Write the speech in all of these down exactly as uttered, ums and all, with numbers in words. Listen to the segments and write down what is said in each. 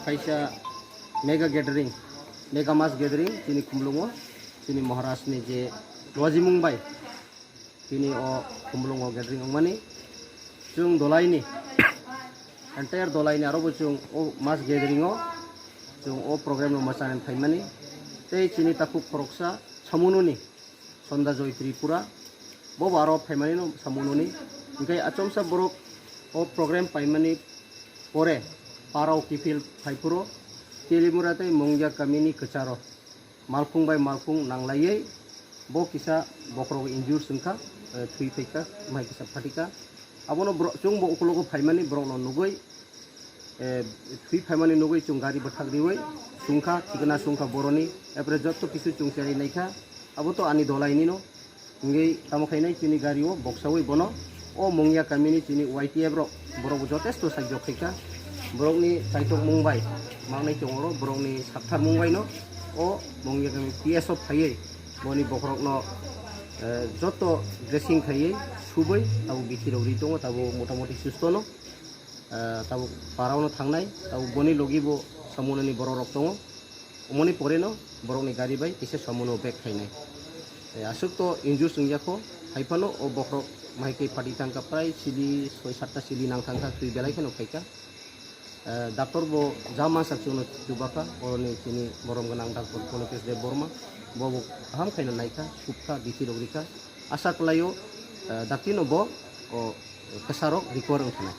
Kaisa mega gathering, mega mass gathering chini Khumlungo, chini Maharaj ni je lojimung bai chini o Khumlungo gathering wngmani. Chwng dolaini, entire dolaini aro bo chwng o mass gathering o chwng o program no mwchani phaimani. Tei chini takhuk khoroksa Samununi Sonda Joy Tripura, bo bo aro phaimani no Samununi. Hinkhe achomsa borok o program paimani pore parao kiphil phaiphuro Telimura tei Mungya kamini kwcharo malkhung bai malkhung nanglaiwi bo kisa bokhorok injure swngkha, eh, thwi phaikha, mai kisa phatikha. Abono borok, chwng bo ukulogo phaimani borokno nugwi, eh, thwi phaimani nugwi chwng gari bwthak riwi sungkha, thikna sungkha boroni, epre jotto kisu chwng cherwi naikha, abo to ani dolainino. Hingwi tamo khainai chini gari o boksawi bono o Mungya kamini chini Y T F rok, borok bo jotesto saijok khaikha, borokni chaitokmung bai mangnai chongoro, borokni saktharmung baino o Mungya kami P S o phaiwi boni bokhorokno, eh, joto dressing khaiwi subwi abo bithi rogwi tongo, tabuk motamoti sustono. Ah, tabuk parao no thangnai, tabuk boni logi bo Samununi borok rok tongo. Omoni pore no borok ni gari bai kisa Samuno back khainai. Eh, aswk to injure wngya kho, hai phano o bokhorok mai khe pati thangkha, prai sili soi satta sili nang thangkha, twi belai kheno khaikha. Eh, doctor bo ja mansak chwngno chubakha, oroni chini borom gwnang doctor Polokes Deb Borma, bo bo kaham khaino naikha, subkha, bithi rok rikha. Asa kwlaio, eh, daktino bo o kwsarok recover wng thanai.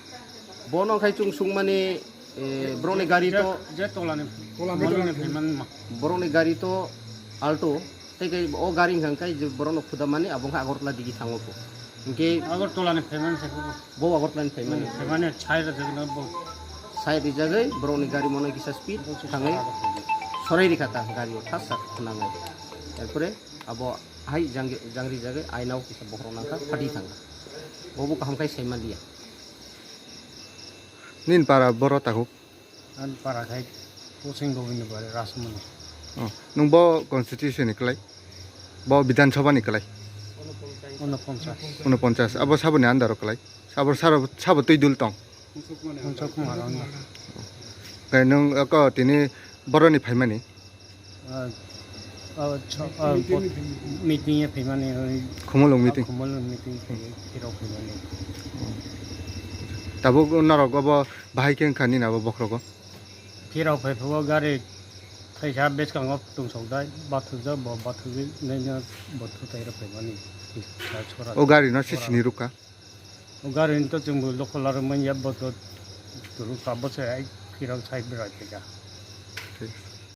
Bono khai chwng sungmani, eh, borokni gari to, je tolani, tolani phaimani ma. Borokni gari to Alto, tei kai o gari wngkha kai je borokno khudamani abo wngkha Agartala digi thango ko. Hinkhe Agartala ni phaimani se ko. Bo Agartala ni phaimani. Phaimani sai rwjak no bo. Sai rijagwi borokni gari mono kisa speed thangwi sorai rikha ta gari o thasa khwnangwi. Erpore abo hai jang-, jangri jagwi ainao kisa bokhorok nangkha, phatwi thangkha. Bobo kaham khai sai manliya. Nini para boro takhuk? Ani para khai Posing Gobindabari Rasmani. Oh, nwng bo constituency ni kwlai? Bo Bidhan Sabha ni kwlai? Unoponchas. Unoponchas. Abo saboni under o kwlai? Abo sabo, sabo twi dul tong? Unsuk Kumar Rana. Kai nwng ako tini boroni phaimani? Ah, ah, cho-, ah, bo-, meeting e phaimani, oi. Khumulwng meeting? Khumulwng meeting phai-, phirok phaimani. Tabuk norok obo bahai khe wngkha nini abo bokhorogo? Phirok phai phugo gari thaisa bwskango tungsok dai, bathukjak bo, bathukjak nini bo thutai rok phaimani. O gari no sisini rukha? O gari ni to chwngbo lokho larwk manya, bo to turu ka, bo se ai phirok sai berai phaikha. Thik.